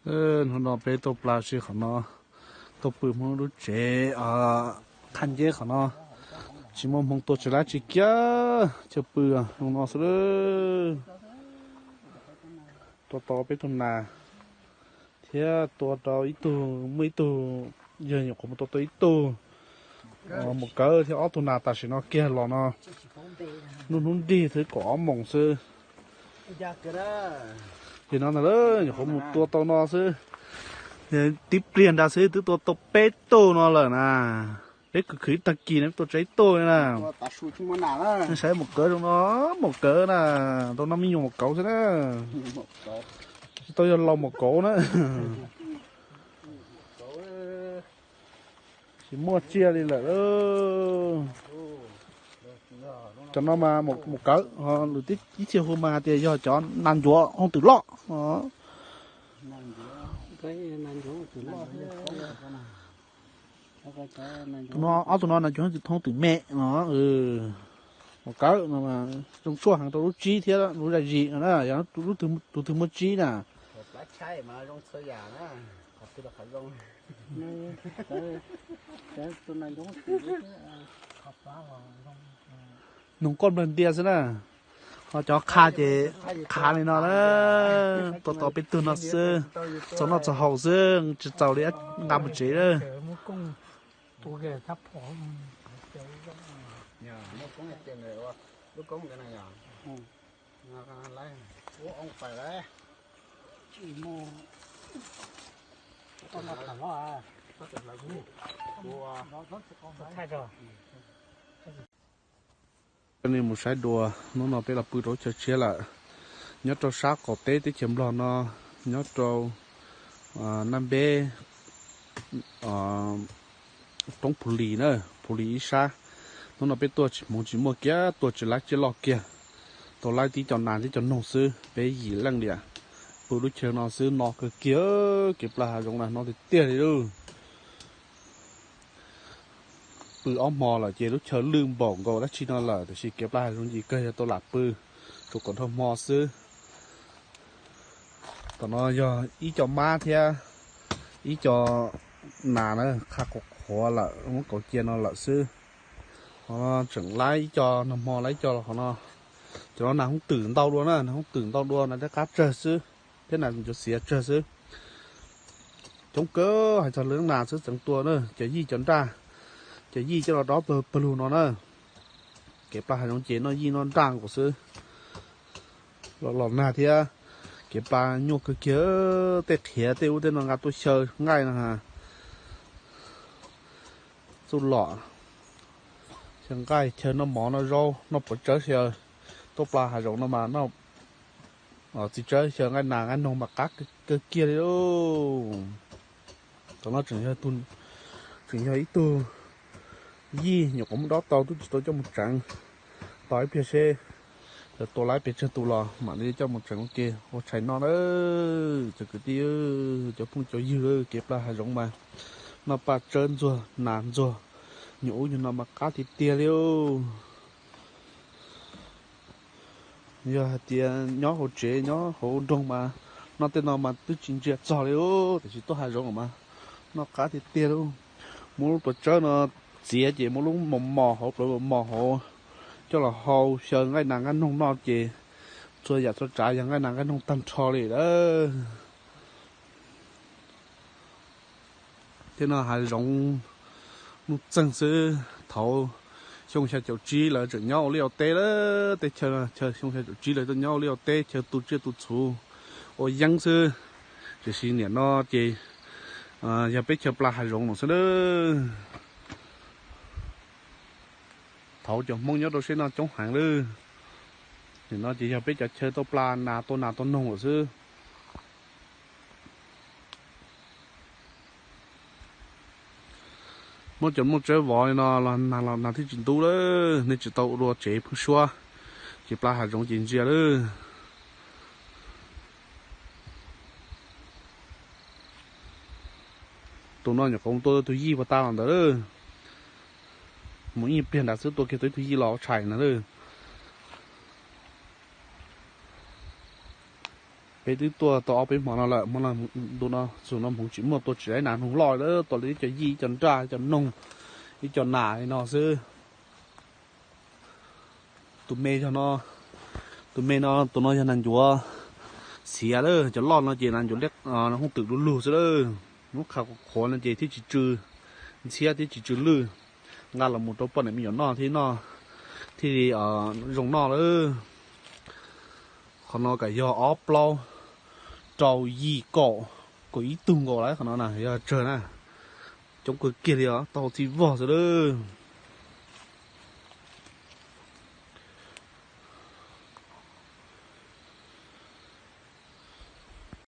Hnub no peb tuaj pla si qhov no, tuaj pw Hmoob lub tsev qhaj nceb qhov no, tsis muaj hmoo tua tsis laib tsis kiag, chaw pw zoo no xwb. Tua tau peb tug nas thiab tua tau ib tug, muaj ib tug yawg nyuam qhuav mus tua tau ib tug maum kawb thiab ob tug nas tam sim no kiag los no, hnub hnub nrig xwb kaum ob moos xwb. Ces no ntag, nyuam qhuav mus tua tau no xwb, tib pliag nrad xwb twb tua tau peb tug no lawm na. Peb khwv khwv ib tag kis no peb tua tau ib tug na. Saib maum kawb zoo no, maum kawb na, tau no me nyuam maum kauv xwb na, tsis tau yog laus maum kauv na. Tsis muaj tsiaj li lawm. Cov no mas maum kawv, lwm ib txhia hu mas hais tias yog cov nas ncuav hooj twm loj. Tus no, ob tug no nas ncuav hooj twm me no, maum kawv no zoo tsuaj heev rau lub tsib thiab lub zaj zis no na, yog tus twg muaj tsib na. Noog koj nplawg ntias xwb na. Ho cov qha ces qha li no na, tua tau peb tug no xwb, txaus noj txaus haus xwb, tsis txaus li nqa mus tsev lawm. Coj nej mus saib dua, hnub no peb los pw rau lub chaw tshiab lawm, nyob rau sab qaum teb teb chaws Nplog no, nyob rau Naj Npeb, roob Phu Lis na, Phu Lis ib sab. Hnub no peb tuaj tsis hmoov tsis muaj kiag, tuaj tsis laib tsiaj loj kiag, tau laib tib co nas tib co noog xwb, peb yim leej tiam pw lub chaw no xwb no kawg kiag. Kev plag hav zoov na no tiag tiag li lauj. Pw ob hmo lawm ces lub chaw lwj npaum nkaus dab tsi no lawm, tiam sis kev plag hav zoov ces kawg yog tau lam pw tsuas kom dhau hmo xwb. Tom no yog ib co mab thiab ib co nas na, qha qhuav qhuav lawm, muab kauv cia no lawm xwb. Qhov no tseem laib ib co, nag hmo laib ib co los qhov no. Cov no nas hoob twm ntau dua na, nas hoob twm ntau dua, nas dab qab tsawg xwb thiab nas ncuav xiav tsawg xwb. Coob kawg, hais txog lawv nas xwb txeev tua na, cov yij cov nraj, cov yij coj los dob pawg lug no na. Kev plag hav zoov ces noj yij noj nraj nkaus xwb. Los los nag thiab, kev plag nyuaj kawg kiag, tej qhiav tej ub tej no nqa tuaj xyaw nqaij no, txuj lom, xyaw nqaij chaw noj mov noj zaub noj pov tsawb xyaw. Tuaj plag hav zoov no mas noj txiv tsawb xyaw nqaij nas nqaij noog mas qab kawg kiag li lauj. Tom no tseem yog ib tug yij nyuam qhuav muab dob tau, twb tsis tau coj mus tseev, tos ib pliag seb lawv tua laib pes tsawg tus los mam li coj mus tseev ua ke ua tshais noj na. Cov kwv tij, cov phooj cov ywg, kev plag hav zoov mas noj paj tsawb ntxuag nas ntxuag, nyuag ub nyuag no mas qab tiag tiag li. Yog hais tias nyob hauv tsev nyob hauv nroog mas noj tej no mas twb tsis ntsia txog li, tiam sis tuaj hav zoov mas noj qab tiag tiag li. Muab lub pov tsawb no txiav ces muab lub mos mos hauv, plawv mos mos hauv coj los hau xyaw nqaij nas nqaij noog noj ces txhua yam txhua tsav yog nqaij nas nqaij noog tag nrho li lawm. Thiab no hav zoov nuj txeeg xwb, thaum xyoo xya caum tsib lawv tseem nyob ua liaj ua teb lawm, teb chaws chaw xyoo xya caum tsib lawv tuaj nyob ua liaj ua teb, chaw tu tsiaj tu txhu ua yeeb xwb. Tiam sis nim no ces yog peb chaw plas hav zoov no xwb na. Thaum cov Hmoob nyob rau seb no coob heev lawm, nim no ces yog peb cov chaw tuaj plas nas tua nas tua noog lawm xwb. Muab cov muaj tsawb vov li no los nag los nag thiaj tsis ntub lawm, nej tsis tau ua dua tsev pheeb suab, ces plas hav zoov ces ntsia lawm. Tus no nyuam qhuav tua tau tus yij puas tag los ntawd lawm. Mus ib pliag nrad xwb tua kiag tau ib tug yij los ua tshais ntag lawm. Peb twb tuaj tau ob peb hmo no lawm, hmo no ntu no xus no hmoov tsis muaj, tua tsis tau ib nas noog loj lawm, tua li ib co yij, ib co nraj, ib co noog, ib co nas li no xwb. Tus me yog no, tus me no, tus no yog nas ncuav xiav lawm, cov loj no ces nas ncuav liab, hooj twm du lug xwb lawm. Lub qhov qhuav no ces thiaj tsis tsw ntxhiab thiab tsis tsw lwj, nqa los mus rau poj niam me nyuam noj thiaj noj, thiaj li zoo noj lawm. Qhov no kam yog ob plaub rau yim kaum, kaum ib tug nkaus lawm, qhov no na yog tsawg na, coob kawg kiag li os, tau txij vog xwb lawm.